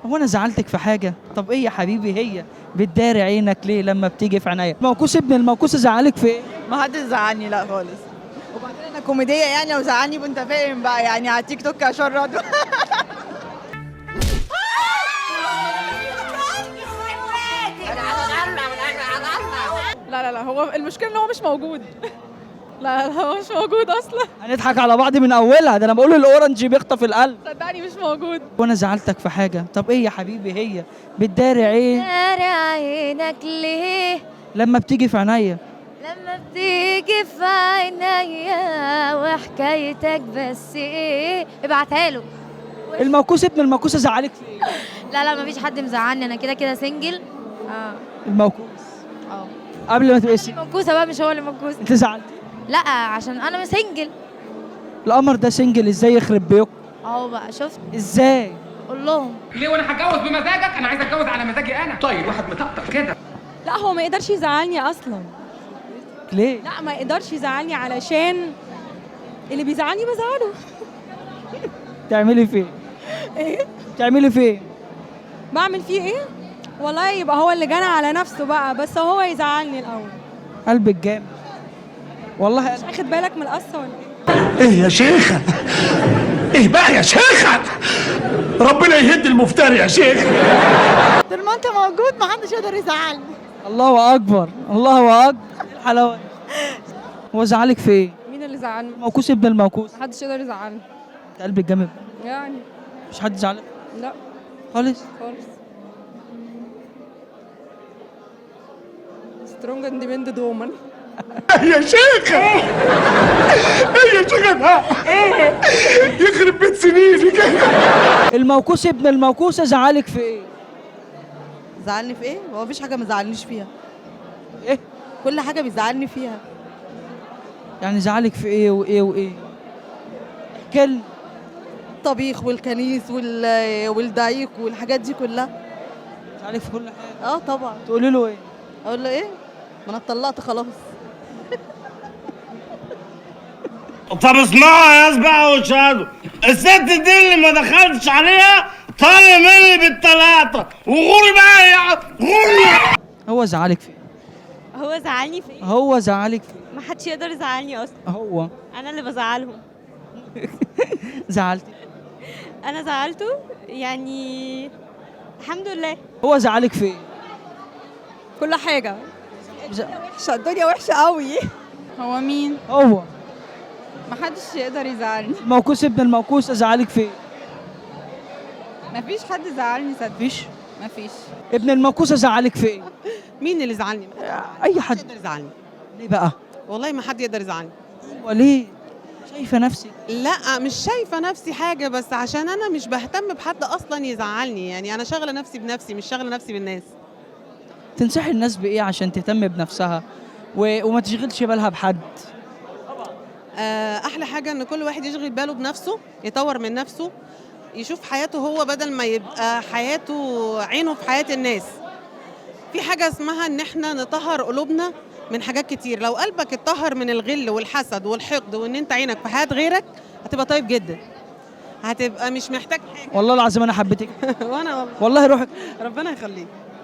هو انا زعلتك في حاجة؟ طب ايه يا حبيبي هي بتداري عينك ليه لما بتيجي في عينيا؟ موكوس ابن الموكوسه زعلك في ايه؟ ما حدش زعلني لا خالص. وبعدين انا كوميدية يعني، لو زعلني انت فاهم بقى يعني، على التيك توك اشرد. لا لا لا، هو المشكلة ان هو مش موجود. لا لا، هو مش موجود اصلا. هنضحك على بعض من اولها، ده انا بقول ال orange بيخطف القلب. صدقني مش موجود. وانا زعلتك في حاجة؟ طب ايه يا حبيبي هي بتداري عين داري عينك ليه لما بتيجي في عينيا؟ لما بتيجي في عينيا وحكايتك بس ايه. ابعتها له. الموكوس ابن الموكوسه زعلك في ايه؟ لا لا، مفيش حد مزعلني، انا كده كده single. اه الموكوس اه قبل ما تبقي single منكوسه بقى، مش هو اللي منكوس. انت زعلتي؟ لا عشان انا single. القمر ده single ازاي يخرب بيوك؟ اهو بقى شفت. ازاي؟ قول لهم ليه وانا هتجوز بمزاجك؟ انا عايز اتجوز على مزاجي انا. طيب واحد مطقطق كده. لا هو ما يقدرش يزعلني اصلا. ليه؟ لا ما يقدرش يزعلني علشان اللي بيزعلني بزعله. تعملي فين؟ ايه؟ تعملي فين؟ بعمل فيه ايه؟ والله يبقى هو اللي جنى على نفسه بقى، بس هو يزعلني الاول. قلبك جامد والله. مش اخد بالك من القصة ولا ايه؟ ايه يا شيخة؟ ايه بقى يا شيخة؟ ربنا يهد المفتري يا شيخ. طول ما انت موجود ما حدش يقدر يزعلني. الله اكبر، الله اكبر، ايه الحلاوة دي؟ هو زعلك في ايه؟ مين اللي زعلني؟ موكوس ابن الموكوس. محدش يقدر يزعلني. انت قلبك جامد يعني مش حد زعلك لا خالص؟ خالص. strong independent woman. ايه يا شيخة؟ ايه يا شيخة ده؟ يخرب بيت سنينك. الموكوس ابن الموكوسه زعلك في ايه؟ زعلني في ايه؟ هو مفيش حاجة ما زعلنيش فيها. ايه؟ كل حاجة بيزعلني فيها. يعني زعلك في ايه وايه وايه؟ احكي لنا. الطبيخ والكنيس والدعيق والحاجات دي كلها. زعلك في كل حاجة. اه طبعا. تقولي له ايه؟ اقول له ايه؟ ما انا اتطلقت خلاص. طب اسمعوا يا ناس بقى واشهدوا، الست دي اللي ما دخلتش عليها طالع مني بالثلاثة، وغوري بقى يا غوري. هو زعلك في ايه؟ هو زعلني في ايه؟ هو زعلك في ايه؟ ما حدش يقدر يزعلني اصلا. هو انا اللي بزعلهم. زعلتي؟ انا زعلته يعني الحمد لله. هو زعلك في ايه؟ كل حاجة. وحشة الدنيا، وحشة قوي. هو مين؟ هو محدش يقدر يزعلني. الموكوس ابن الموكوسه زعلك في ايه؟ مفيش حد زعلني صدق. مفيش؟ مفيش. ابن الموكوسه زعلك في ايه؟ مين اللي زعلني؟ اي حد. يقدر يزعلني. ليه بقى؟ والله ما حد يقدر يزعلني. وليه؟ شايفه نفسك؟ لا مش شايفه نفسي حاجة، بس عشان انا مش بهتم بحد اصلا يزعلني، يعني انا شاغله نفسي بنفسي، مش شاغله نفسي بالناس. تنصحي الناس بايه عشان تهتم بنفسها وما تشغلش بالها بحد؟ احلى حاجة ان كل واحد يشغل باله بنفسه، يطور من نفسه، يشوف حياته هو بدل ما يبقى حياته عينه في حياة الناس. في حاجة اسمها ان احنا نطهر قلوبنا من حاجات كتير. لو قلبك اتطهر من الغل والحسد والحقد وان انت عينك في حياة غيرك، هتبقى طيب جدا، هتبقى مش محتاج حاجة. والله العظيم انا حبيتك. وانا والله والله روحك ربنا يخليك.